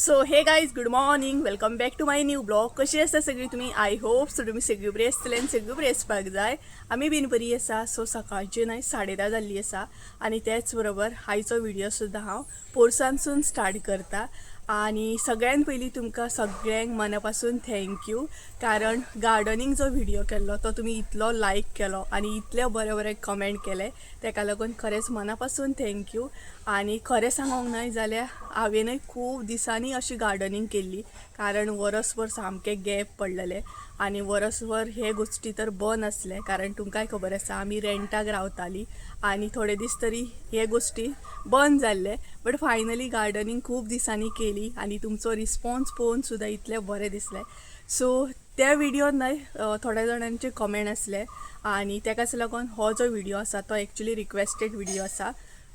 So hey guys, good morning, welcome back to my new vlog. कशी आसा सगळी तुमी? I hope so तुमी सगळी बरी आसतले आनी सगळी बरी आसपाक जाय. आमी बीन बरी आसा. सो सकाळची न्हय 10:30 जाल्ली आसा आनी तेच बरोबर आयचो व्हिडिओ सुद्दां हांव पोरसांतसून स्टार्ट करता. आनी सगळ्यान पयलीं तुमकां सगळ्यांक मना पासून thank you, कारण गार्डनिंग जो व्हिडिओ केल्लो तो तुमी इतलो लायक केलो आनी इतले बरे बरे कमेंट केले, तेका लागून खरेंच मना पासून thank you. आनी खरें सांगोंक न्हय जाल्यार हांवेनय खूब दिसांनी अशी गार्डनिंग केल्ली, कारण वरसभर सामकें गॅप पडलेलें आनी वरसभर हे गोश्टी तर बंद आसले, कारण तुमकांय खबर आसा आमी रेंटाक रावतालीं आनी थोडे दीस तरी हे गोश्टी बंद जाल्ले. बट फायनली गार्डनिंग खूब दिसांनी केली आनी तुमचो रिस्पॉन्स पळोवन सुद्दां इतलें बरें दिसलें. सो त्या व्हिडियोन न्हय थोड्या जाणांचे कमेंट आसले आनी तेकाच लागून हो जो व्हिडिओ आसा तो एक्चुली रिक्वेस्टेड व्हिडिओ आसा.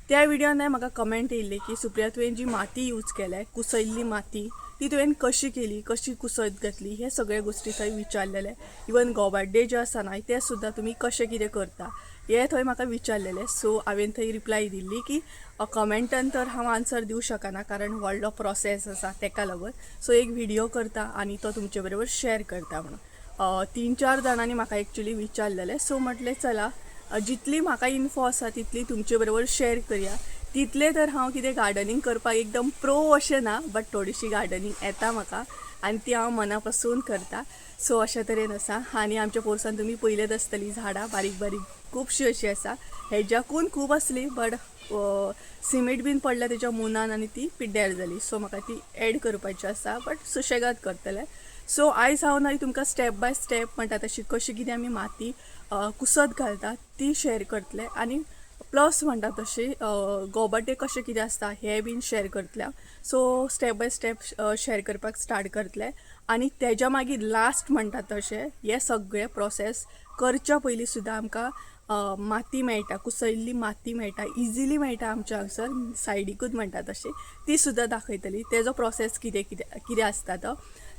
त्या व्हिडियोन न्हय म्हाका कमेंट येयल्ली की सुप्रिया, तुवें जी माती यूज केल्या, कुसयल्ली माती, ती तुवें कशी केली, कशी कुसत घातली, हे सगळे गोश्टी थंय विचारलेले. इवन गोबाड्डे जे आसा न्हय ते सुद्दां तुमी कशें कितें करता हे थंय म्हाका विचारलेले. सो हांवें थंय रिप्लाय दिल्ली की कमेंटान तर हांव आन्सर दिवं शकना, कारण व्हडलो प्रोसेस आसा तेका लागून. सो एक व्हिडिओ करता आनी तो तुमचे बरोबर शेअर करता म्हणून 3-4 जाणांनी म्हाका एक्चुली विचारलेलें. सो म्हटलें चला, जितली म्हाका इन्फो आसा तितली तुमचे बरोबर शेअर करया. तितलें तर हांव कितें गार्डनिंग करपाक एकदम प्रो अशें ना, बट थोडीशी गार्डनिंग येता म्हाका आनी ती हांव मना पासून करता. सो अशे तरेन आसा. आनी आमच्या पोरसान तुमी पयलेच आसतली झाडां बारीक बारीक खुबशीं अशीं आसा. हेज्याकून खूब आसली, बट सिमेंट बीन पडल्या तेच्या मुनान आनी ती पिड्ड्यार जाली. सो म्हाका ती एड करपाची आसा, बट सुशेगाद करतलें. सो आयज हांव न्हय तुमकां स्टेप बाय स्टेप म्हणटा तशी कशी कितें आमी माती कुसत घालता ती शेअर करतले आनी प्लस म्हणटा तशी गोबाटे कशें कितें आसता हें बीन शेअर करतले. So step by step share करपाक स्टार्ट करतले आनी तेज्या मागीर लास्ट म्हणटा तशें हे सगळे प्रोसेस करच्या पयलीं सुद्दां आमकां माती मेळटा, कुसयल्ली माती मेळटा, इजिली मेळटा आमच्या हांगसर सायडीकूच म्हणटा तशी, ती सुद्दां दाखयतली, तेजो प्रोसेस कितें कितें कितें आसता तो.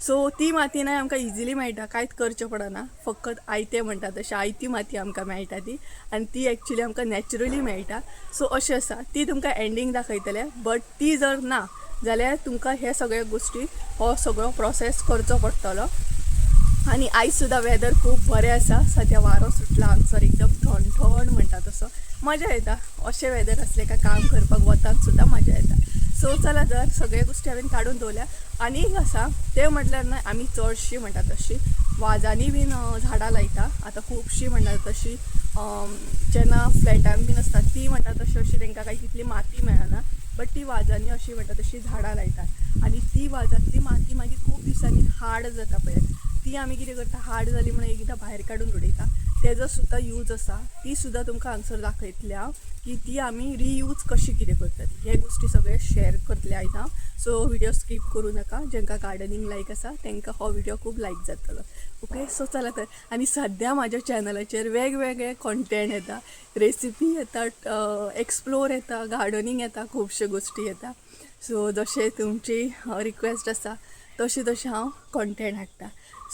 सो ती माती न्हय आमकां इजिली मेळटा, कांयच करचें पडना, फकत आयतें म्हणटा तशें आयती माती आमकां मेळटा ती, आनी ती एक्चुली आमकां नॅचरली मेळटा. सो अशें आसा, ती तुमकां एंडींग दाखयतलें. बट ती जर ना जाल्यार तुमकां हे सगळे गोश्टी हो सगळो प्रोसेस करचो पडटलो. आनी आयज सुद्दां वेदर खूब बरें आसा. सद्या वारो सुटला हांगसर एकदम थंड थंड म्हणटा तसो मजा येता. अशें वेदर आसलें काय काम करपाक वतान सुद्दां मजा येता. सो चला तर सगळे गोश्टी हांवें काडून दवरल्या. आनी एक आसा तें म्हटल्यार न्हय आमी चडशी म्हणटा तशी वाजांनी बीन झाडां लायता. आतां खुबशीं म्हणटा तशी जेन्ना फ्लॅटान बीन आसता ती म्हणटा तशी अशी तांकां कांय तितली माती मेळना, बट ती वाजांनी अशी म्हणटा तशी झाडां लायतात आनी ती वाजांतली माती मागीर खूब दिसांनी हार्ड जाता पळय, ती आमी कितें करता, हार्ड जाली म्हणून एकदां भायर काडून उडयता. तेजो सुद्दां यूज आसा, ती सुद्दां तुमकां हांगसर दाखयतले हांव की ती आमी रियूज कशी कितें करतात. हे गोश्टी सगळे शेअर करतले आयज हांव. सो व्हिडिओ स्कीप करूं नाका. जांकां गार्डनिंग लायक आसा तांकां हो व्हिडिओ खूब लायक जातलो. ओके, सो चला तर. आनी सद्या म्हाज्या चॅनलाचेर वेगवेगळे कॉन्टेंट येता, रेसिपी येता, एक्सप्लोर येता, गार्डनिंग येता, खुबश्यो गोश्टी येता. सो जशें तुमची रिक्वेस्ट आसा तशें तशें हांव कॉन्टेंट हाडटा.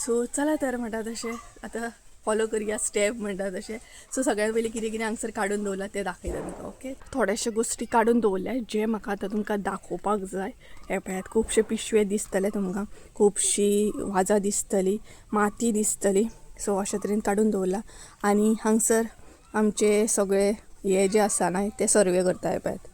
सो चला तर म्हणटा तशें आतां फॉलो करया स्टेप म्हणटा तशें. सो सगळ्यात पयलीं कितें कितें हांगसर काडून दवरलां तें दाखयता तुमकां. ओके, थोडेशे गोश्टी काडून दवरल्या जे म्हाका आतां तुमकां दाखोवपाक जाय. हे पळयात, खुबशे पिशवे दिसतले तुमकां, खुबशी वाजां दिसतली, माती दिसतली. सो अशे तरेन काडून दवरला. आनी हांगसर आमचे सगळे हे जे आसा न्हय ते सर्वे करता. हे पळयात,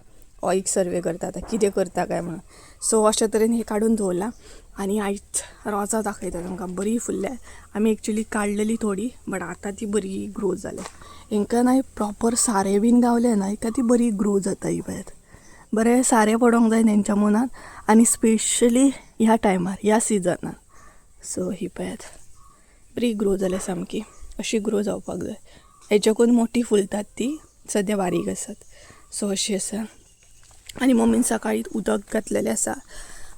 हो एक सर्वे करता आतां कितें करता काय म्हणून. सो अशे तरेन हे काडून दवरलां. आनी आयज रोजां दाखयता तुमकां, बरी फुल्ल्या. आमी एक्चुली काडलेली थोडी, बट आतां ती बरी ग्रो जाल्या. हेंकां न्हय प्रोपर सारें बीन गावलें न्हय काय ती बरी ग्रो जाता. ही पळयात, बरें सारें पडोंक जाय तेंच्या मुनान आनी स्पेशली ह्या टायमार, ह्या सिजनान. सो ही पळयात, बरी ग्रो जाल्या सामकी. अशी ग्रो जावपाक जाय. हेच्याकून मोठी फुलतात ती, सद्या बारीक आसात. सो अशी आसा. आनी मम्मीन सकाळीं उदक घातलेलें आसा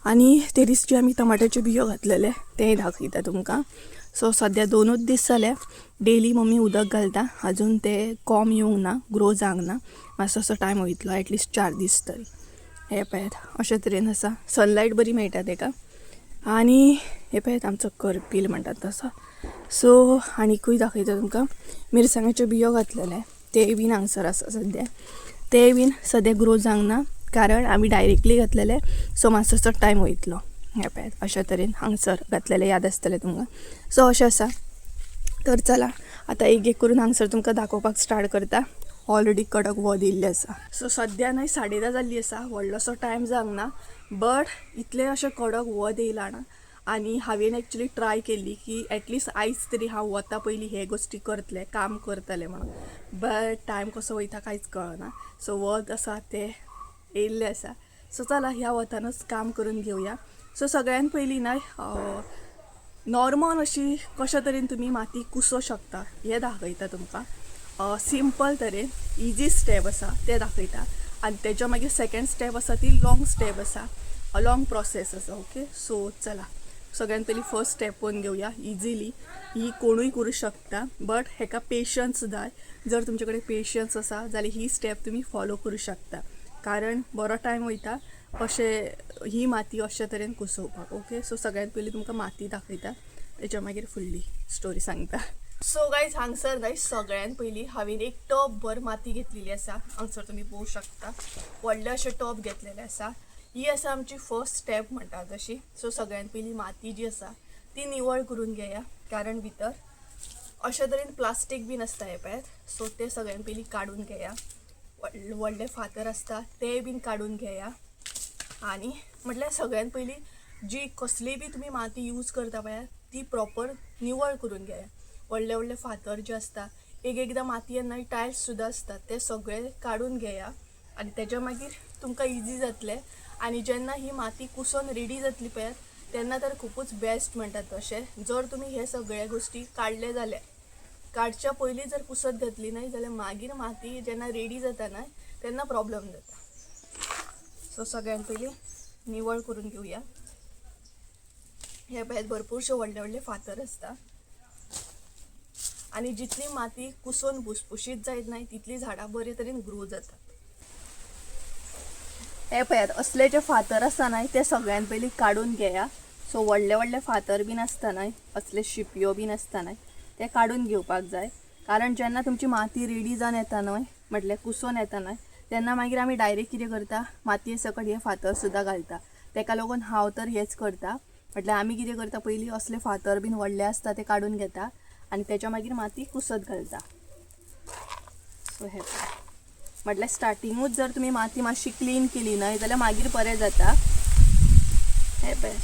आनी ते दीस जे आमी टमाट्याच्यो बियो घातलेले तेंय दाखयता तुमकां. सो सद्या 2 दीस जाले डेली मम्मी उदक घालता, अजून ते कोम येवंक ना, ग्रो जावंक ना. मातसो असो टायम वयतलो, एटलिस्ट 4 दीस तरी. हे पळयात, अशे तरेन आसा. सनलायट बरी मेळटा तेका. आनी हे पळयात आमचो करपील म्हणटात तसो. सो आनीकूय दाखयता तुमकां, मिरसांगेच्यो बियो घातलेले तेय बीन हांगसर आसा सद्या. तेय बीन सद्या ग्रो जावंक ना, कारण आमी डायरेक्टली घातलेले. सो मातसोसो टायम वयतलो. हे पळयात अशा तरेन हांगसर घातलेलें याद आसतलें तुमकां. सो अशें आसा. तर चला आतां एक एक करून हांगसर तुमकां दाखोवपाक स्टार्ट करता. ऑलरेडी कडक वत येयल्लें आसा. सो सद्या न्हय 10:30 जाल्ली आसा, व्हडलोसो टायम जावंक ना, बट इतलें अशें कडक वत येयलां ना. आनी हांवें एक्चुली ट्राय केल्ली की एटलिस्ट आयज तरी हांव वता पयलीं हे गोश्टी करतलें, काम करतलें म्हणून, बट टायम कसो वयता कांयच कळना. सो वत आसा तें येयल्लें आसा. सो चला ह्या वतानूच काम करून घेवया. सो सगळ्यान पयलीं न्हय नॉर्मल अशी कशा तरेन तुमी माती कुसो शकता हें दाखयता तुमकां. सिंपल तरेन इजी स्टेप आसा तें दाखयता आनी तेज्या मागीर सेकेंड स्टेप आसा ती लॉंग स्टेप आसा, लॉंग प्रोसेस आसा. ओके, सो चला सगळ्यान पयलीं फर्स्ट स्टेप पळोवन घेवया. इजिली ही कोणूय करूं शकता, बट हेका पेशन्स जाय. जर तुमचे कडेन पेशन्स आसा जाल्यार ही स्टेप तुमी फॉलो करूं शकता, कारण बरो टायम वयता अशें ही माती अशे तरेन कुसोवपाक. ओके, सो सगळ्यात पयलीं तुमकां माती दाखयता, तेच्या मागीर फुडली स्टोरी सांगता. सो गायज हांगसर न्हय सगळ्यान पयलीं हांवें एक टब भर माती घेतलेली आसा. हांगसर तुमी पळोवंक शकता व्हडले अशे टब घेतलेले आसा. ही आसा आमची फर्स्ट स्टेप म्हणटा तशी. सो सगळ्यान पयलीं माती जी आसा ती निवळ करून घेया, कारण भितर अशे तरेन प्लास्टीक बीन आसता हे पळयात. सो ते सगळ्यान पयलीं काडून घेया. व्हडले व्हडले फातर आसता ते बीन काडून घेया. आनी म्हटल्यार सगळ्यान पयलीं जी कसलीय बी तुमी माती यूज करता पळयात ती प्रॉपर निवळ करून घेया. व्हडले व्हडले फातर जे आसता, एक एकदां मातयेन न्हय टायल्स सुद्दां आसता, ते सगळे काडून घेया आनी तेज्या मागीर तुमकां इजी जातलें. आनी जेन्ना ही माती कुसोन रेडी जातली पळयात तेन्ना तर खुबूच बेस्ट म्हणटात तशें. जर तुमी हे सगळे गोश्टी काडले जाल्यार, काडच्या पयलीं जर कुसत घातली न्हय जाल्यार मागीर माती जेन्ना रेडी जाता न्हय तेन्ना प्रॉब्लम जाता. सो सगळ्यान पयलीं निवळ करून घेवया. हे पळयात भरपूरशे व्हडले व्हडले फातर आसता आनी जितली माती कुसोन भुसभुशीत जायत न्हय तितली झाडां बरे तरेन ग्रो जातात. हे पळयात असले जे फातर आसता न्हय ते सगळ्यान पयलीं काडून घेया. सो व्हडले व्हडले फातर बीन आसता न्हय, असले शिपयो बीन आसता न्हय, ते काडून घेवपाक जाय. कारण जेन्ना तुमची माती रेडी जावन येता न्हय, म्हटल्यार कुसोन येता न्हय, तेन्ना मागीर आमी डायरेक्ट कितें करता, मातये सकट हे फातर सुद्दां घालता. तेका लागून हांव तर हेच करता, म्हटल्यार आमी कितें करता पयलीं असले फातर बीन व्हडले आसता ते काडून घेता आनी तेच्या मागीर माती कुसत घालता. सो हे म्हटल्यार स्टार्टिंगूच जर तुमी माती मातशी क्लीन केली न्हय जाल्यार मागीर बरें जाता. हे पळय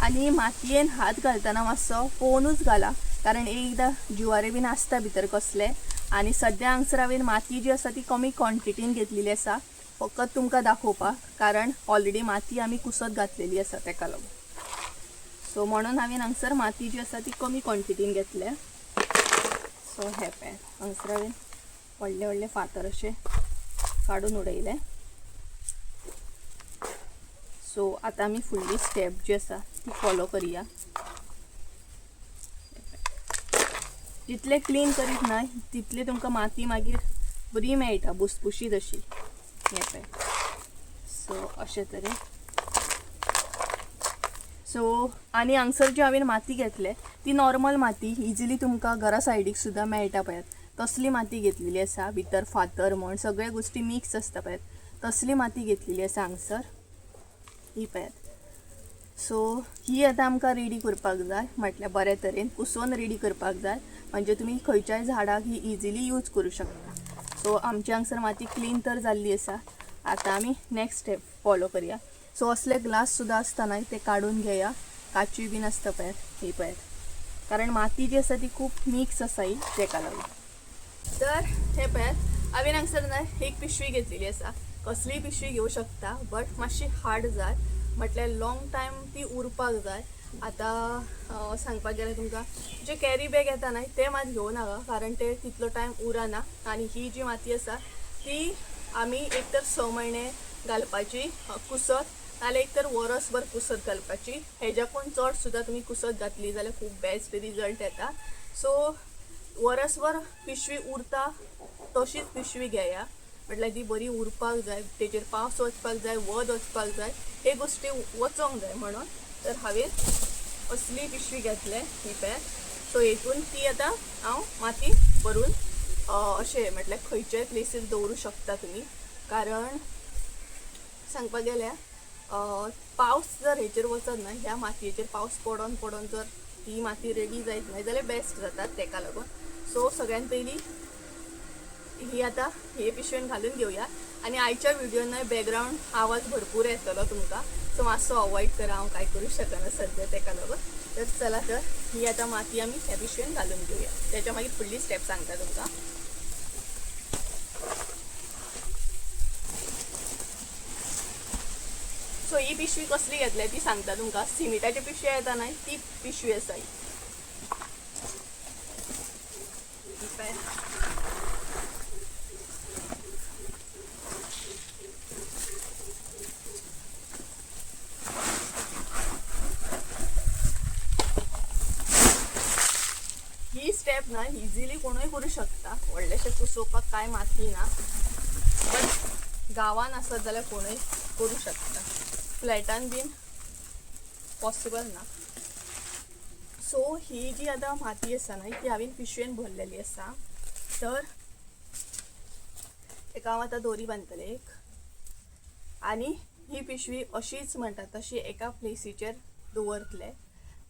आनी मातयेन हात घालतना मातसो पळोवनूच घाला, कारण एकदां जिवारे बीन आसता भितर कसले. आनी सद्या हांगसर हांवें माती जी आसा ती कमी क्वॉन्टिटीन घेतलेली आसा, फकत तुमकां दाखोवपाक, कारण ऑलरेडी माती आमी कुसत घातलेली आसा तेका लागून. सो म्हणून हांवें हांगसर माती जी आसा ती कमी क्वॉन्टिटीन घेतल्या. सो हे पळय हांगसर हांवें व्हडले व्हडले फातर अशे काडून उडयले. सो आतां आमी फुडली स्टेप जी आसा ती फॉलो करया. जितले क्लीन करीत न्हय तितले तुमकां माती मागीर बरी मेळटा भुसभुशीत अशी. हे पळय सो अशे तरेन. सो आनी हांगसर जी हांवें माती घेतले ती नॉर्मल माती, इजिली तुमकां घरा सायडीक सुद्दां मेळटा पळयात तसली माती घेतलेली आसा. भितर फातर म्हण सगळे गोश्टी मिक्स आसता पळयात, तसली माती घेतलेली आसा हांगसर ही पळयात. सो ही आतां आमकां रेडी करपाक जाय, म्हटल्यार बरे तरेन कुसोवन रेडी करपाक जाय, म्हणजे तुमी खंयच्याय झाडाक ही इजिली यूज करूं शकता. सो आमचे हांगसर माती क्लीन तर जाल्ली आसा. आतां आमी नेक्स्ट स्टेप फॉलो करया. सो असले ग्लास सुद्दां आसता न्हय ते काडून घेया, काचूय बीन आसता पळयात ही पळयात, कारण माती जी आसा ती खूब मिक्स आसा ही तेका लागून. तर हे पळयात हांवें हांगसर न्हय एक पिशवी घेतलेली आसा. कसलीय पिशवी घेवं शकता, बट मातशी हार्ड जाय, म्हटल्यार लॉंग टायम ती उरपाक जाय. आतां सांगपाक गेल्यार तुमकां जे कॅरी बॅग येता न्हय ते मात घेवं नाका, कारण ते तितलो टायम उरना. आनी ही जी माती आसा ती आमी एक तर 6 म्हयने घालपाची कुसत, नाल्यार एक तर वरसभर कुसत घालपाची. हेज्याकून चड सुद्दां तुमी कुसत घातली जाल्यार खूब बेस्ट रिजल्ट येता. सो वरसभर पिशवी उरता तशीच पिशवी घेया, म्हटल्यार ती बरी उरपाक जाय, तेजेर पावस वचपाक जाय, वत वचपाक जाय, हे गोश्टी वचोंक जाय. म्हणून तर हांवें असली पिशवी घेतले ही पळयात. सो हेतून ती आतां हांव माती भरून अशें म्हटल्यार खंयच्याय प्लेसीर दवरूं शकता तुमी, कारण सांगपाक गेल्यार पावस जर हेचेर वचत न्हय, ह्या मातयेचेर पावस पडोन पडोन जर ही माती रेडी जायत न्हय जाल्यार बेस्ट जाता तेका लागून. सो सगळ्यान पयलीं ही आतां हे पिशवेन घालून घेवया. आनी आयच्या व्हिडियोन न्हय बॅकग्रावंड आवाज भरपूर येतलो तुमकां, सो मातसो अवॉयड करा, हांव कांय करूं शकना सद्या तेका लागून. तर चला तर ही आतां माती आमी ह्या पिशवेन घालून घेवया, त्याच्या मागीर फुडली स्टेप सांगता तुमकां. सो ही पिशवी कसली घेतल्या ती सांगता तुमकां. सिमिटाची पिशवी येता न्हय ती पिशवी आसा ही. ही स्टेप ना इजिली कोणूय करूं शकता, व्हडलेशें कुसोवपाक कांय माती ना, बट गांवान आसत जाल्यार कोणूय करूं शकता, फ्लॅटान बीन पॉसिबल ना. सो ही जी आतां माती आसा न्हय ती हांवें पिशवेन भरलेली आसा. तर तेका हांव आतां दोरी बांदतलें एक, आनी ही पिशवी अशीच म्हणटा तशी एका प्लेसीचेर दवरतले.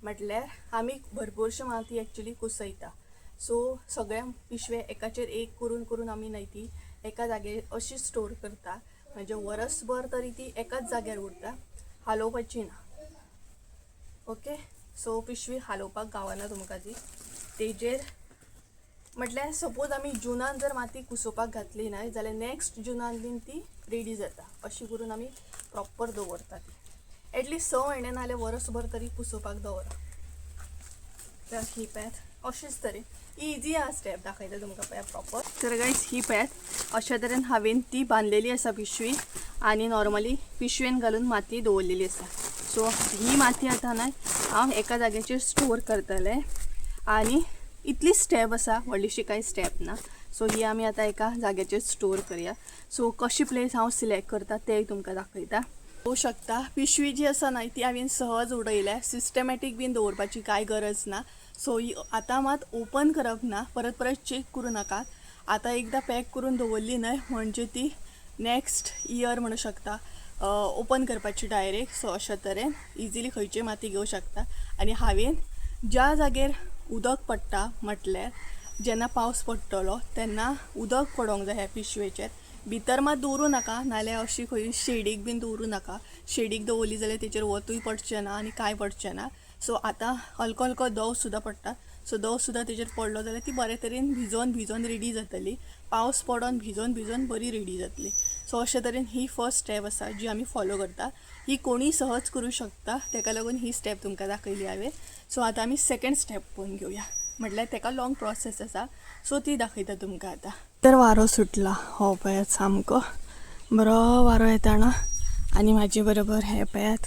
म्हटल्यार आमी भरपूरशी माती एक्चुली कुसयता, सो सगळ्या पिशवे एकाचेर एक करून करून आमी न्हय ती एका जाग्यार अशी स्टोर करता, म्हणजे वरसभर तरी ती एकाच जाग्यार उरता, हालोवपाची ना. ओके, सो पिशवी हालोवपाक गावना तुमकां ती. तेजेर म्हटल्यार सपोज आमी जुनान जर माती कुसोवपाक घातली न्हय जाल्यार नॅक्स्ट जुनान बीन ती रेडी जाता, अशी करून आमी प्रॉपर दवरता ती. एटलिस्ट 6 म्हयने नाल्यार वरसभर तरी कुसोवपाक दवरा. तर ही पळयात अशीच तरेन इजी आहा स्टेप दाखयता तुमकां पळया प्रॉपर. तर गायज ही पळयात अशा तरेन हांवें ती बांदलेली आसा पिशवी, आनी नॉर्मली पिशवेन घालून माती दवरलेली आसा. सो ही माती आतां न्हय हांव एका जाग्याचेर स्टोर करतलें, आनी इतली स्टेप आसा, व्हडलीशी कांय स्टेप ना. सो ही आमी आतां एका जाग्याचेर स्टोर करया. सो कशी प्लेस हांव सिलेक्ट करता तें तुमकां दाखयता. पळोवंक शकता पिशवी जी आसा न्हय ती हांवें सहज उडयल्या, सिस्टमॅटीक बीन दवरपाची कांय गरज ना. सो ही आतां मात ओपन करप ना, परत परत चॅक करूं नाकात. आतां एकदां पॅक करून दवरली न्हय म्हणजे ती नॅक्स्ट इयर म्हणू शकता ओपन करपाची डायरेक्ट. सो अशा तरेन इजिली खंयची माती घेवं शकता. आनी हांवें ज्या जाग्यार उदक पडटा, म्हटल्यार जेन्ना पावस पडटलो तेन्ना उदक पडोंक जाय ह्या पिशवेचेर. भितर मात दवरूं नाका, नाल्यार अशी खंय शेडीक बीन दवरूं नाका. शेडीक दवरली जाल्यार तेचेर वतूय पडचें ना आनी कांय पडचें ना. सो आतां हलको हलको दव सुद्दां पडटा, सो दव सुद्दां तेजेर पडलो जाल्यार ती बरे तरेन भिजोन भिजोन रेडी जातली, पावस पडोन भिजोन भिजोन बरी रेडी जातली. सो अशे तरेन ही फर्स्ट स्टेप आसा जी आमी फॉलो करता. ही कोणीय सहज करूं शकता, तेका लागून ही स्टेप तुमकां दाखयली हांवें. सो आतां आमी सेकेंड स्टेप पळोवन घेवया, म्हटल्यार तेका लॉंग प्रोसेस आसा, सो ती दाखयता तुमकां आतां. तर वारो सुटला हो पळयात, सामको बरो वारो येता ना. आनी म्हाजे बरोबर हे पळयात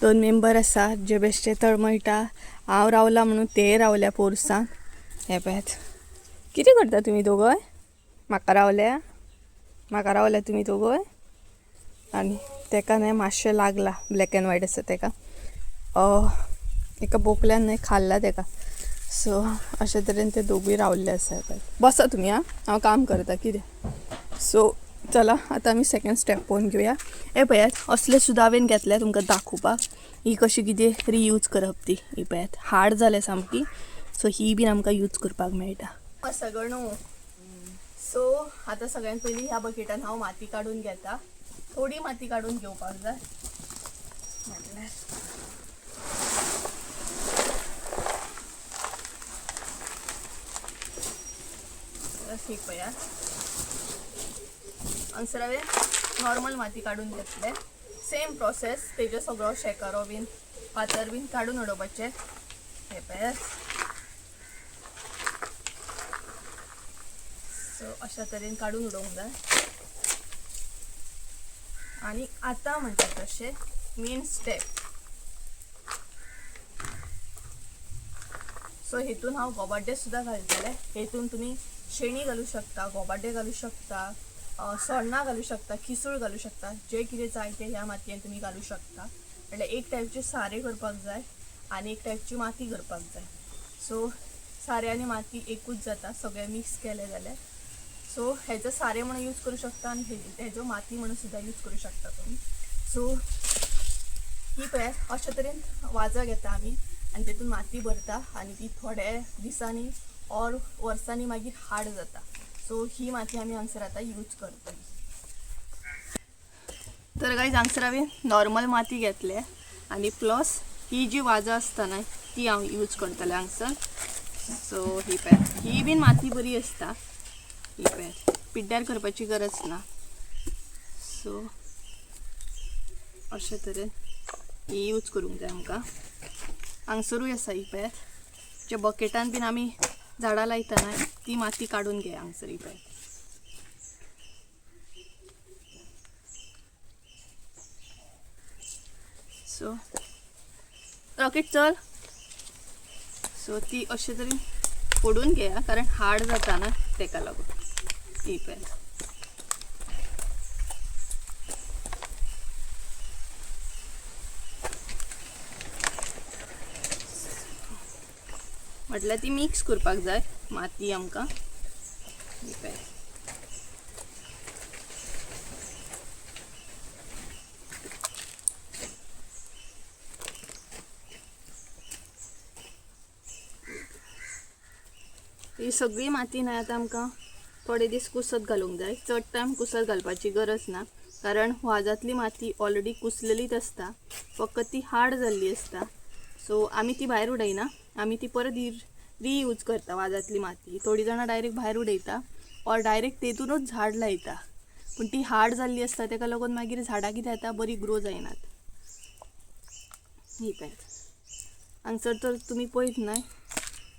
2 मेंबर आसात जे बेश्टे तळमळटा, हांव रावला म्हणून ते रावल्या पोरसान. हे पळयात कितें करता तुमी दोगय, म्हाका रावल्या, म्हाका रावल्या तुमी दोगय. आनी तेका न्हय मातशें लागला, ब्लॅक एंड व्हायट आसा तेका, एका बोकल्यान न्हय खाल्ला तेका. सो अशे तरेन ते दोगूय रावल्ले आसा. बसा तुमी आं, हांव काम करता कितें. सो चला आतां आमी सेकेंड स्टेप पळोवन घेवया. हे पळयात असले सुद्दां हांवें घेतल्या तुमकां दाखोवपाक ही कशी कितें रियूज करप ती. ही पळयात हार्ड जाल्या सामकी, सो ही बीन आमकां यूज करपाक मेळटा. सगळो न्हू. सो आतां सगळ्यान पयलीं ह्या बकेटान हांव माती काडून घेता, थोडी माती काडून घेवपाक जाय. म्हटल्यार ही पळयात हांगसर हांवें नॉर्मल माती काडून घेतले. सेम प्रोसेस, तेजो सगळो शेकारो बीन फातर बीन काडून उडोवपाचें. हे पळयात. सो अशा तरेन काडून उडोवंक जाय. आनी आतां म्हणटा तशें मेन स्टेप. सो हेतून हांव गोबाड्डे सुद्दां घालतलें. हेतून तुमी शेणी घालूं शकता, गोबाड्डे घालूं शकता, सोण्णां घालूं शकता, किसूळ घालूं शकता, जें कितें जाय तें ह्या मातयेन तुमी घालूं शकता. म्हळ्यार एक टायपचें सारें करपाक जाय आनी एक टायपची माती करपाक जाय. सो सारें आनी माती एकूच जाता सगळें मिक्स केलें जाल्यार. सो हेजो सारें म्हणून यूज करूं शकता आनी हेजो माती म्हणून सुद्दां यूज करूं शकता तुमी. सो ही पळयात अशे तरेन वाजा घेता आमी आनी तेतून माती भरता आनी ती थोड्या दिसांनी ऑर वर्सांनी मागीर हार्ड जाता. सो ही माती आमी हांगसर आतां यूज करतली. तर गायज हांगसर हांवें नॉर्मल माती घेतले आनी प्लस ही जी वाजा आसता न्हय ती हांव यूज करतलें हांगसर. सो ही पळयात ही बीन माती बरी आसता. ही पळयात पिड्ड्यार करपाची गरज ना. सो अशे तरेन ही यूज करूंक जाय आमकां. हांगसरूय आसा ही पळयात जे बकेटान बीन आमी झाडां लायता न्हय ती माती काडून घे हांगसर ही पळयात. सो रॉकेट चल. सो ती अशे तरेन फोडून घेया कारण हार्ड जाता ना तेका लागून. ती पळयात म्हटल्यार ती मिक्स करपाक जाय माती आमकां. ही पळयात ही सगळी माती न्हय आतां आमकां थोडे दीस कुसत घालूंक जाय. चड टायम कुसत घालपाची गरज ना कारण वाजांतली माती ऑलरेडी कुसलेलीच आसता, फक्त ती हार्ड जाल्ली आसता. सो आमी ती भायर उडयना, आमी ती परत रियूज करता वाजांतली माती. थोडीं जाणां डायरेक्ट भायर उडयता ऑर डायरेक्ट तेतूनच झाड लायता, पूण ती हार्ड जाल्ली आसता तेका लागून मागीर झाडां कितें जाता बरी ग्रो जायनात. ही पळयात हांगसर तर तुमी पळयत न्हय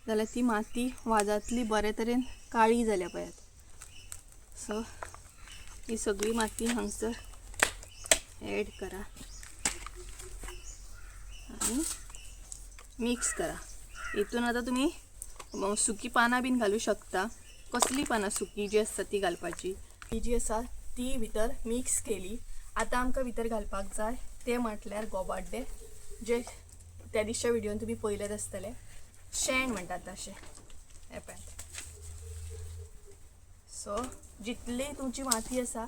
जाल्यार ती माती वाजांतली बरे तरेन काळी जाल्या पळयात. सो ही सगळी माती हांगसर एड करा आनी मिक्स करा. हितून आतां तुमी सुकी पानां बीन घालूं शकता. कसली पानां सुकी जी आसता ती घालपाची. ही जी आसा ती भितर मिक्स केली. आतां आमकां भितर घालपाक जाय ते म्हटल्यार गोबाड्डे, जे त्या दिसच्या व्हिडियोन तुमी पळयलेच आसतले. शेण म्हणटात तशें हें पळयात. सो जितली तुमची माती आसा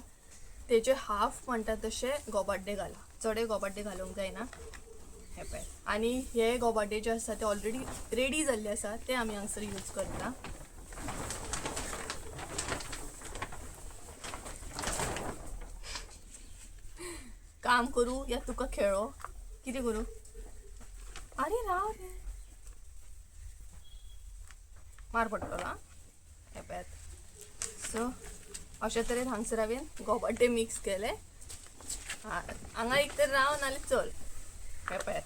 तेजे हाफ म्हणटा तशें गोबाड्डे घाला, चडे गोबाड्डे घालूंक जायना. हें पळयात आनी हे गोबाड्डे जे आसा ते ऑलरेडी रेडी जाल्ले आसा ते आमी हांगसर यूज करता. काम करूं या तुका खेळो कितें करूं? आरे राव रे, मार पडटलो आं. हें पळयात. सो अशे तरेन हांगसर हांवें गोबाड्डे मिक्स केले. हांगा एक तर राव नाल्यार चल. हें पळयात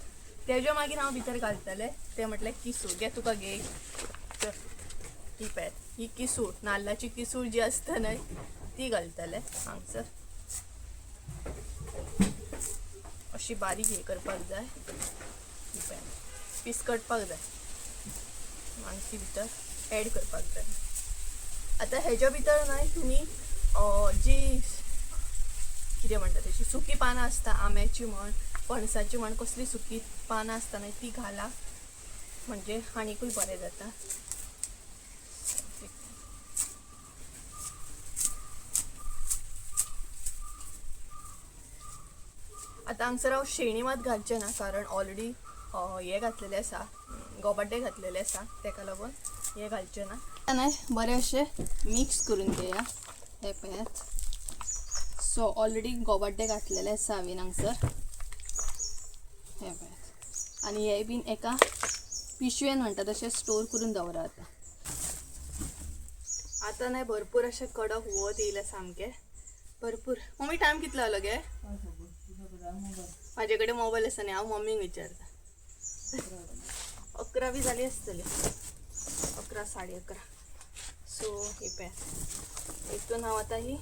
तेज्या मागीर हांव भितर घालतलें तें म्हटल्यार किसूर. घे तुका घे चल. ही पळयात ही किसूर, नाल्लाची किसूर जी आसता न्हय ती घालतले हांगसर. अशी बारीक हे करपाक जाय. ही पळयात पिसकटपाक जाय आनी ती भितर एड करपाक जाय. आतां हेज्या भितर न्हय तुमी जी कितें म्हणटा तशी सुकी पानां आसता, आंब्याची म्हण पणसाची म्हण, कसली सुकी पानां आसता न्हय ती घाला, म्हणजे आनीकूय बरें जाता. आतां हांगसर हांव शेणी मात घालचें ना कारण ऑलरेडी हें घातलेलें आसा, गोबाड्डे घातलेले आसा, तेका लागून हें घालचें ना. न्हय बरें अशें मिक्स करून घेया. हें पळयात. सो ऑलरेडी गोबाड्डे घातलेले आसा हांवें हांगसर. हें पळयात आनी हे बीन एका पिशवेन म्हणटा तशें स्टोर करून दवरा. आतां आतां न्हय भरपूर अशें कडक वत येयलें सामकें भरपूर. मम्मी टायम कितलो जालो गे? म्हाजे कडेन मोबायल आसा न्ही, हांव मम्मीक विचारता. 11 बी जाली आसतली, 11 11:30. सो ही पळयात हितून हांव आतां ही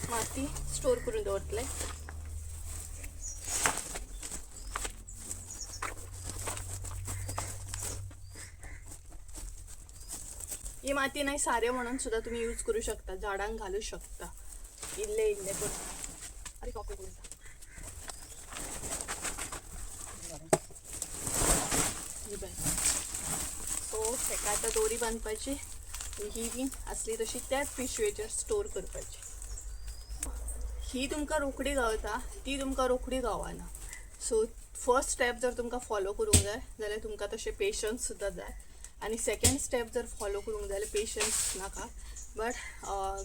माती स्टोर करून दवरतलें. ही माती न्हय सारें म्हणून सुद्दां तुमी यूज करूं शकता, झाडांक घालूं शकता इल्ले इल्ले करून. आरे सो हेका आतां दोरी बांदपाची, ही बीन आसली तशी त्याच पिशवेचेर स्टोर करपाची. ही तुमकां रोखडी गावता, ती तुमकां रोखडी गावना. सो फर्स्ट स्टेप जर तुमकां फॉलो करूंक जाय जाल्यार तुमकां तशें पेशन्स सुद्दां जाय आनी सेकेंड स्टेप जर फॉलो करूंक जाय जाल्यार पेशन्स नाका, बट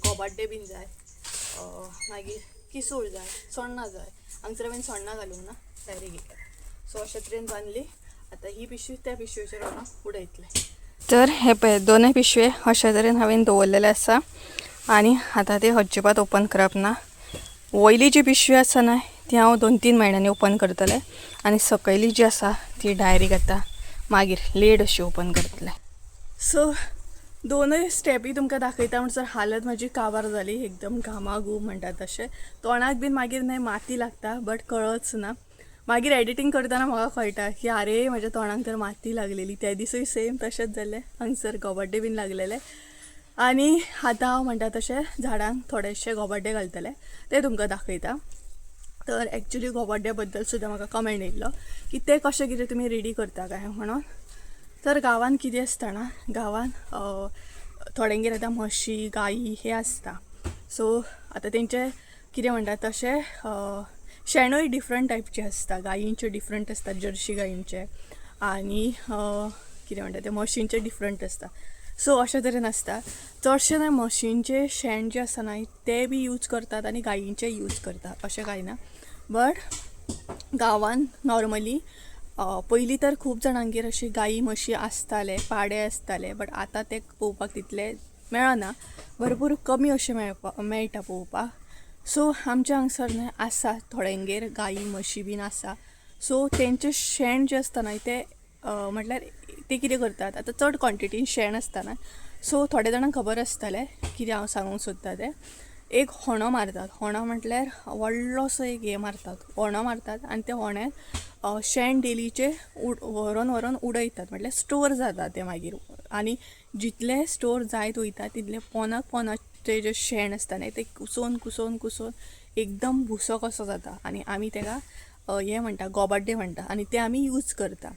गोबाड्डे बीन जाय, मागीर किसूळ जाय, सोण्णां जाय. हांगसर हांवें सोण्णां घालूंक ना, डायरेक्ट घेतल्या. सो अशे तरेन बांदली. आतां ही पिशवी त्या पिशवेचेर हांव उडयतलें. तर हे पळय दोनूय पिशवे अशे तरेन हांवें दवरलेले आसा आनी आतां ते अजिबात ओपन करप ना. वयली जी पिशवी आसा न्हय ती हांव 2-3 म्हयन्यांनी ओपन करतलें आनी सकयली जी आसा ती डायरेक्ट आतां मागीर लेट अशी ओपन करतलें. सो दोनूय स्टेपी तुमकां दाखयता म्हणसर हालत म्हाजी काबार जाली, एकदम घामाघूम म्हणटा तशें. तोंडाक बीन मागीर न्हय माती लागता, बट कळच ना. मागीर एडिटींग करतना म्हाका कळटा की आरे म्हज्या तोंडाक तर माती लागलेली. त्या दिसूय सेम तशेंच जालें, हांगसर गोबाड्डे बीन लागलेले. आनी आतां हांव म्हणटा तशें झाडांक थोडेशे गोबाड्डे घालतले, ते तुमकां दाखयता. तर एक्चुली गोबाड्ड्या बद्दल सुद्दां म्हाका कमेंट येयल्लो की ते कशें कितें तुमी रेडी करता काय म्हणून. तर गांवान कितें आसता ना, गांवान थोड्यांगेर आतां म्हशी गायी हे आसता. सो आतां तेंचे कितें म्हणटा तशें शेणूय डिफरंट टायपचे आसता. गायींचे डिफरंट आसता, जर्शी गायींचे, आनी कितें म्हणटा ते म्हशींचे डिफरंट आसता. सो अशें तरेन आसता. चडशें न्हय म्हशींचें शेण जें आसता न्हय तें बी यूज करतात आनी गायींचें यूज करतात, अशें कांय ना. बट गांवान नॉर्मली पयलीं तर खूब जाणांगेर अशी गायी म्हशी आसताले, पाडे आसताले, बट आतां ते पळोवपाक तितले मेळना, भरपूर कमी अशें मेळटा पळोवपाक. सो आमच्या हांगसर न्हय आसा थोड्यांगेर गायी म्हशी बीन आसा. सो तेंचें शेण जें आसता न्हय तें म्हटल्यार ते कितें करतात, आतां चड क्वॉन्टिटीन शेण आसता न्हय, सो थोड्या जाणांक खबर आसतलें कितें हांव सांगूंक सोदता तें. एक होणो मारतात, होणो म्हटल्यार व्हडलोसो एक हें मारतात, होणो मारतात आनी त्या होण्याक शेण डेलीचें व्हरोन व्हरोन उडयतात, म्हटल्यार स्टोर जाता तें मागीर. आनी जितलें स्टोर जायत वयता तितलें पोनाक पोनाचें जें शेण आसता न्हय तें कुसोवन कुसोवन कुसोवन एकदम भुसो कसो जाता आनी आमी तेका हें म्हणटा, गोबाड्डे म्हणटा, आनी तें आमी यूज करता.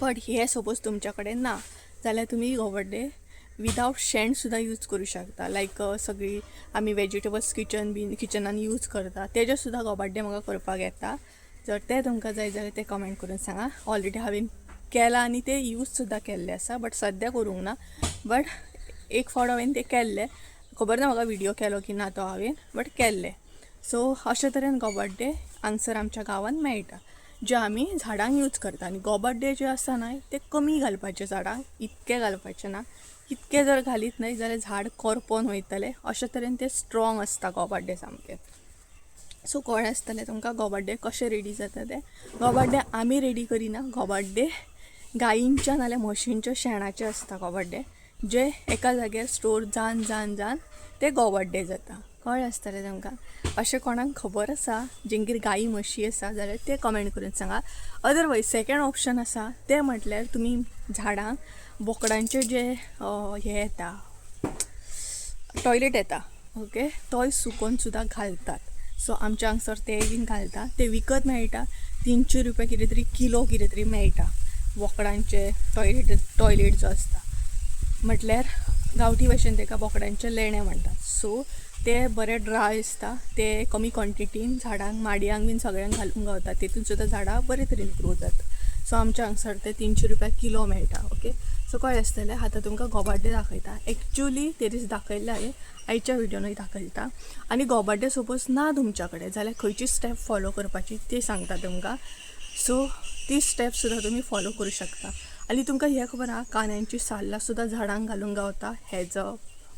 बट हे सपोज तुमच्या कडेन ना जाल्यार तुमी गोबाड्डे विदावट शेण सुद्दां यूज करूं शकता. लायक सगळी आमी वेजिटेबल्स किचन बीन किचनान यूज करता तेजे सुद्दां गोबाड्डे म्हाका करपाक येता. जर ते तुमकां जाय जाल्यार ते कमेंट करून सांगा. ऑलरेडी हांवें केलां आनी ते यूज सुद्दां केल्ले आसा, बट सद्या करूंक ना. बट एक फावट हांवें ते केल्ले, खबर ना म्हाका व्हिडियो केलो की ना तो हांवें, बट केल्ले. सो अशे तरेन गोबाड्डे हांगसर आमच्या गांवांत मेळटा, जे आमी झाडांक यूज करता. आनी गोबाड्डे जे आसा न्हय ते कमी घालपाचे झाडांक, इतके घालपाचे ना. इतके जर घालीत न्हय जाल्यार झाड करपोन वयतलें. अशे तरेन ते स्ट्रॉंग आसता गोबाड्डे सामके. सो कळ्ळें आसतलें तुमकां गोबाड्डे कशे रेडी जाता ते. गोबाड्डे आमी रेडी करिना, गोबाड्डे गायींच्या नाल्यार म्हशींच्या शेणाचे आसता गोबाड्डे, जे एका जाग्यार स्टोर जावन जावन जावन ते गोबाड्डे जाता. कळ्ळें आसतलें तुमकां. अशें कोणाक खबर आसा जेंगेर गायी म्हशी आसा जाल्यार ते कमेंट करून सांगा. अदरवायज सेकेंड ऑप्शन आसा तें म्हटल्यार तुमी झाडांक बोकडांचे जे हें येता, टॉयलेट येता, ओके, तोय सुकोवन सुद्दां घालतात. सो आमच्या हांगसर ते बीन घालता, ते विकत मेळटा, 300 रुपया कितें तरी किलो कितें तरी मेळटा बोकडांचे टॉयलेट जो आसता, म्हटल्यार गांवठी भाशेन ताका बोकडांचें लेणें म्हणटात. सो ते बरे ड्राय आसता, ते कमी क्वॉन्टिटीन झाडांक माडयांक बीन सगळ्यांक घालूंक गावता, तेतून सुद्दां झाडां बरे तरेन ग्रो जाता. सो आमच्या हांगसर ते 300 रुपया किलो मेळटा. ओके, सो कळ्ळें आसतलें. आतां तुमकां गोबाड्डे दाखयता. एक्चुली ते दीस दाखयल्ले हांवें, आयच्या व्हिडियोनूय दाखयता. आनी गोबाड्डे सपोज ना तुमच्या कडेन जाल्यार खंयची स्टेप फॉलो करपाची ती सांगता तुमकां. सो ती स्टेप सुद्दां तुमी फॉलो करूं शकता. आनी तुमकां हें खबर आहा, कांद्यांची साल्लां सुद्दां झाडांक घालूंक गावता एज अ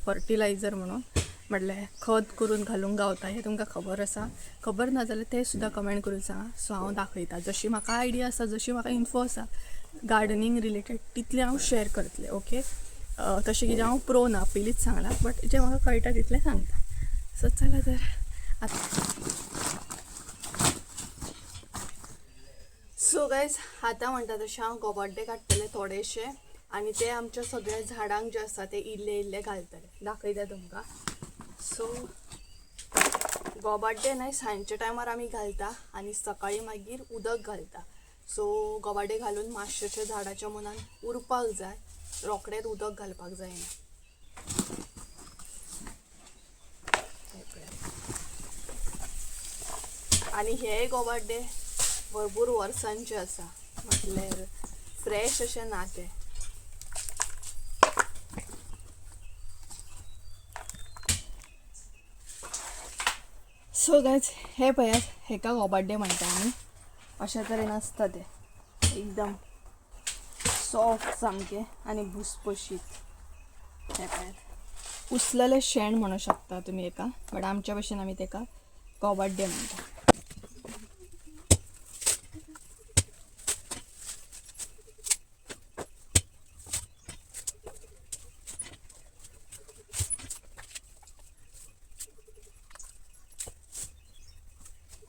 फर्टिलायझर म्हणून, म्हटल्यार खत करून घालूंक गावता, हें तुमकां खबर आसा. खबर ना जाल्यार तें सुद्दां कमेंट करून सांगा. सो हांव दाखयता जशी म्हाका आयडिया आसा, जशी म्हाका इन्फो आसा गार्डनींग रिलेटेड, तितलें हांव शेर करतलें. ओके, तशें कितें हांव प्रो ना, पयलींच सांगलां, बट जें म्हाका कळटा तितलें सांगता. सो चला तर आतां. सो गायज आतां म्हणटा तशें हांव गोबाड्डे काडटलें थोडेशे आनी ते आमच्या सगळ्या झाडांक जे आसा ते इल्ले इल्ले घालतले, दाखयता तुमकां. सो गोबाड्डे न्हय सांजच्या टायमार आमी घालता आनी सकाळीं मागीर उदक घालता. सो गोबाड्डे घालून मातशें झाडाच्या मनान उरपाक जाय, रोखडेंच उदक घालपाक जायना. आनी हे गोबाड्डे भरपूर वर्सांचे आसा, म्हटल्यार फ्रेश अशें ना तें. सो गायज हे पळयात, हेका गोबाड्डे म्हणटा आमी. अशे तरेन आसता ते, एकदम सॉफ्ट सामकें आनी भुसभुशीत. हे पळयात, उचललें शेण म्हणू शकता तुमी हेका, बट आमच्या भशेन आमी तेका गोबाड्डे म्हणटा.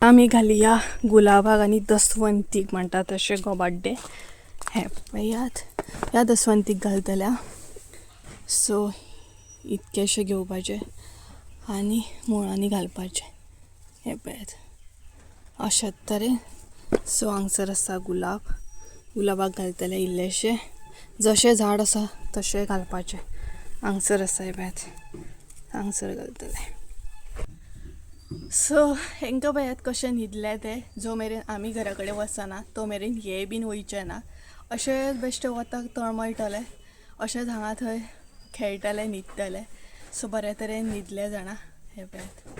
आमी घालया गुलाबाक आनी दसवंतीक म्हणटा तशें गोबाड्डे. हे पळयात, ह्या दसवंतीक घालतल्या. सो इतकेशें घेवपाचें आनी मुळांनी घालपाचें. हे पळयात अशें तरेन. सो हांगसर आसा गुलाब, गुलाबाक घालतले इल्लेशें, जशें झाड आसा तशें घालपाचें. हांगसर आसा हे पळयात, हांगसर घालतले. सो हेंकां पळयात कशें न्हिदले ते. जो मेरेन आमी घरा कडेन वचना तो मेरेन हे बीन वयचे ना. अशेंच बेश्टे वताक तळमळटले, अशेंच हांगा थंय खेळटले, न्हिदतले. सो बऱ्या तरेन न्हिदले जाणा हे पळयात,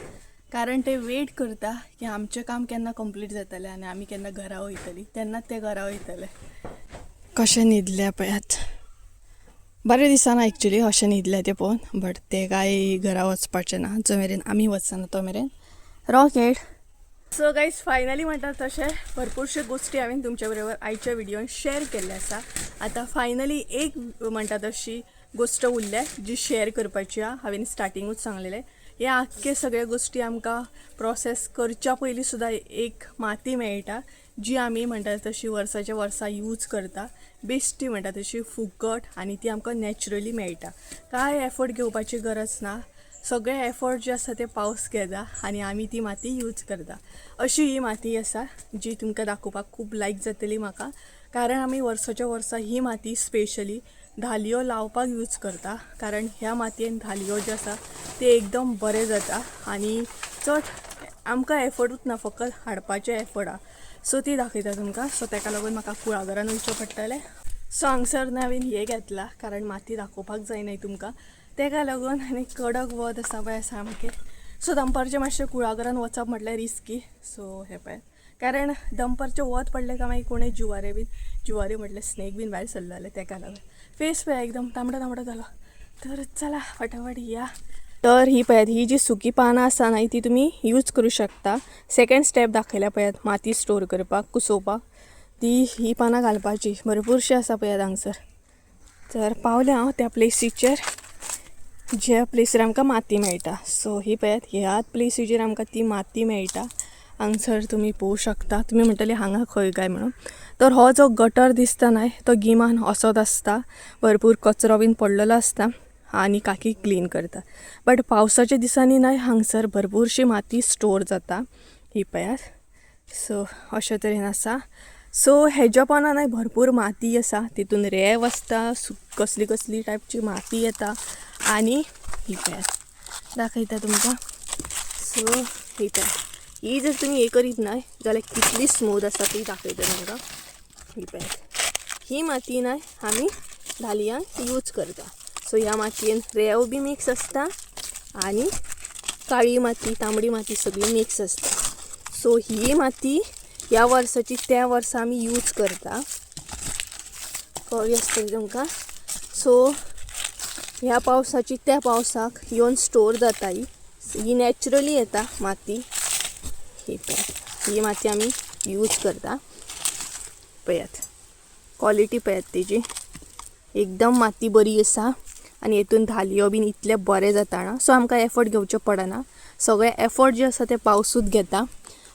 कारण ते वेट करता की आमचें काम केन्ना कंप्लीट जातलें आनी आमी केन्ना घरा वयतली, तेन्नाच ते घरा वयतले. कशें न्हिदले पळयात, बरें दिसना एक्चुली अशें न्हिदलें तें पळोवन, बट ते कांय घरा वचपाचें ना जो मेरेन आमी वचना तो मेरेन. रॉकेट. सो गायज फायनली म्हणटात तशें भरपूरश्यो गोश्टी हांवें तुमच्या बरोबर आयच्या व्हिडियोन शेअर केल्ले आसा. आतां फायनली एक म्हणटा तशी गोश्ट उरल्या जी शेअर करपाची आहा. हांवें स्टार्टिंगूच सांगलेलें, हे आख्खे सगळे गोश्टी आमकां प्रोसेस करच्या पयलीं सुद्दां एक माती मेळटा जी आमी म्हणटा तशी वर्साच्या वर्सा यूज करता. बेश्टी म्हणटा तशी फुकट, आनी ती आमकां नॅचरली मेळटा. कांय एफर्ट घेवपाची गरज ना, सगळे एफर्ट जे आसा ते पावस घेता आनी आमी ती माती यूज करता. अशी ही माती आसा जी तुमकां दाखोवपाक खूब लायक जातली म्हाका, कारण आमी वर्साच्या वर्सा ही माती स्पेशली धालयो लावपाक यूज करता, कारण ह्या मातयेन धालयो जे आसा ते एकदम बरे जाता आनी चड आमकां एफर्टूच ना, फकत हाडपाचें एफर्ट आहा. सो ती दाखयता तुमकां. सो तेका लागून म्हाका कुळागरान वयचें पडटलें. सो हांगसर न्हय हांवें हें घेतलां, कारण माती दाखोवपाक जाय न्हय तुमकां, तेका लागून. आनी कडक वत आसा पळय सामकें. सो दनपारचें मातशें कुळागरान वचप म्हटल्यार रिस्की. सो हें पळय, कारण दनपारचें वत पडलें काय मागीर कोणूय जुवारे बीन, जुवारे म्हटल्यार स्नेक बीन भायर सरले जाल्यार तेका लागून फेस पळय एकदम तांबडो तांबडो जालो. तर चला फटाफट या. तर ही पळयात, ही जी सुकी पानां आसा न्हय ती तुमी यूज करूं शकता. सेकेंड स्टेप दाखयल्या पळयात, माती स्टोर करपाक, कुसोवपाक ती ही पानां घालपाची. भरपूरशी आसा पळयात हांगसर. तर पावलें हांव त्या प्लेसीचेर ज्या प्लेसीर आमकां माती मेळटा. सो ही पळयात, ह्या प्लेसीचेर आमकां ती माती मेळटा. हांगसर तुमी पळोवंक शकता. तुमी म्हणटले हांगा खंय काय म्हणून, तर हो जो गटर दिसता न्हय तो गिमान असोच आसता, भरपूर कचरो बीन पडलेलो आसता आनी काकी क्लीन करता. बट पावसाच्या दिसांनी न्हय हांगसर भरपूरशी माती स्टोर जाता. ही पळयात. सो अशे तरेन आसा. सो हेज्या पोंदा न्हय भरपूर माती आसा, तितून रेंव आसता, कसली कसली टायपची माती येता. आनी ही पळयात दाखयता तुमकां. सो ही पळयात, ही जर तुमी हे करीत न्हय जाल्यार कितली स्मूथ आसा ती दाखयता तुमकां. ही पळयात, ही माती न्हय आमी धालयांक यूज करता. सो ह्या मातयेन रेंव बी मिक्स आसता आनी काळी माती, तांबडी माती सगळी मिक्स आसता. सो ही माती ह्या वर्साची त्या वर्सा आमी यूज करता. कळ्ळी आसतली तुमकां. सो ह्या पावसाची त्या पावसाक येवन स्टोर जाता. ही ही नॅचरली येता माती. ही पळयात, ही माती आमी यूज करता. पळयात क्वॉलिटी पळयात तेजी, एकदम माती बरी आसा आनी हेतून धालयो बीन इतले बरें जाता ना. सो आमकां एफर्ट घेवचे पडना, सगळे एफर्ट जे आसा ते पावसूच घेता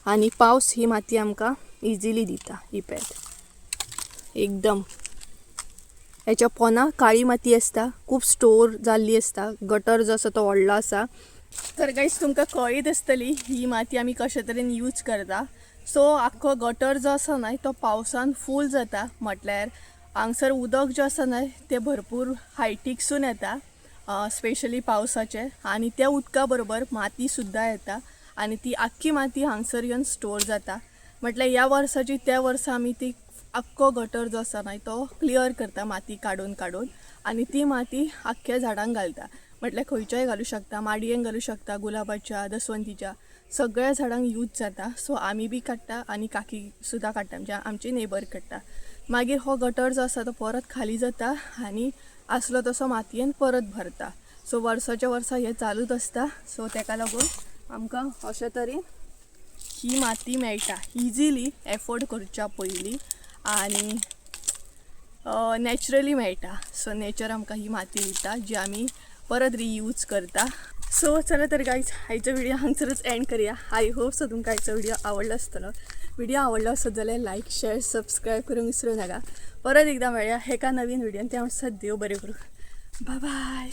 आनी पावस ही माती आमकां इजिली दिता. ही पळयात एकदम हेच्या पोंदा काळी माती आसता, खूब स्टोर जाल्ली आसता. गटर जो आसा तो व्हडलो आसा. तर गायज तुमकां कळीत आसतली ही माती आमी कशे तरेन यूज करता. सो आख्खो गटर जो आसा न्हय तो पावसान फूल जाता, म्हटल्यार हांगसर उदक जें आसा न्हय तें भरपूर हायटीकसून येता, स्पेशली पावसाचें, आनी त्या उदका बरोबर माती सुद्दां येता आनी ती आख्खी माती हांगसर येवन स्टोर जाता. म्हटल्यार ह्या वर्साची त्या वर्सा आमी ती आख्खो गटर जो आसा न्हय तो क्लियर करता माती काडून काडून आनी ती माती आख्ख्या झाडांक घालता. म्हटल्यार खंयच्याय घालूं शकता, माडयेंक घालूं शकता, गुलाबाच्या, दसवंतीच्या, सगळ्या झाडांक यूज जाता. सो आमी बी काडटा आनी काकी सुद्दां काडटा, म्हणजे आमची नेबर काडटा. मागीर हो गटर जो आसा तो परत खाली जाता आनी आसलो तसो मातयेन परत भरता. सो वर्साच्या वर्सा हें चालूच आसता. सो तेका लागून आमकां अशे तरेन ही माती मेळटा इजिली एफोर्ड करच्या पयलीं आनी नॅचरली मेळटा. सो नेचर आमकां ही माती दिता जी आमी परत रियूज करता. सो चला तर गायज, आयचो व्हिडिओ हांगसरच एंड करया. I hope so तुमकां आयचो व्हिडिओ आवडलो आसतलो. व्हिडिओ आवडलो आसत जाल्यार लायक, शेअर, सबस्क्रायब करूंक विसरूं नाका. परत एकदां मेळया एका नवीन व्हिडियोन. त्या म्हणसर देव बरें करूं. बाय बाय.